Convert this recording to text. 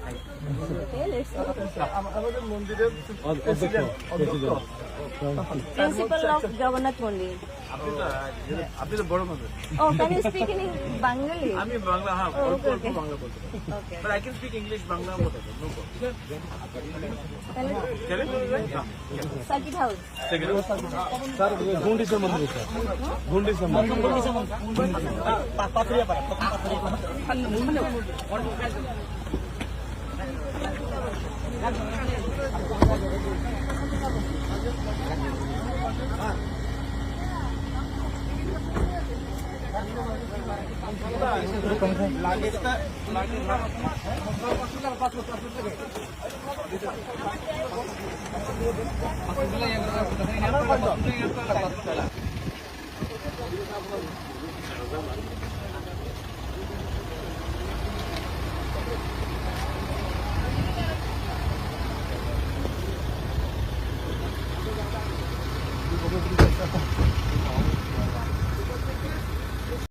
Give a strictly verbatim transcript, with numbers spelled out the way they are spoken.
Hotel, it's not a hotel. আম-, আমাদের মন্দিরের অ-, অধ্যক্ষ, প্রেসিডেন্ট, অধ্যক্ষ। প্রেসিডেন্ট। প্রিন্সিপাল অফ জগন্নাথ মন্দির। আপনি তো, আপনি তো বড় মানুষ। Oh, can you speak in Bengali? আমি বাংলা, হ্যাঁ, Oh, অল্প okay, অল্প okay. বাংলা বলতে পারি। Okay. But I can speak English, Bangla, whatever, no problem. তাহলে চলে? হ্যাঁ। Circuit house. স্যার, গুন্ডিচা মন্দির, স্যার। গুন্ডিচা মন্দির।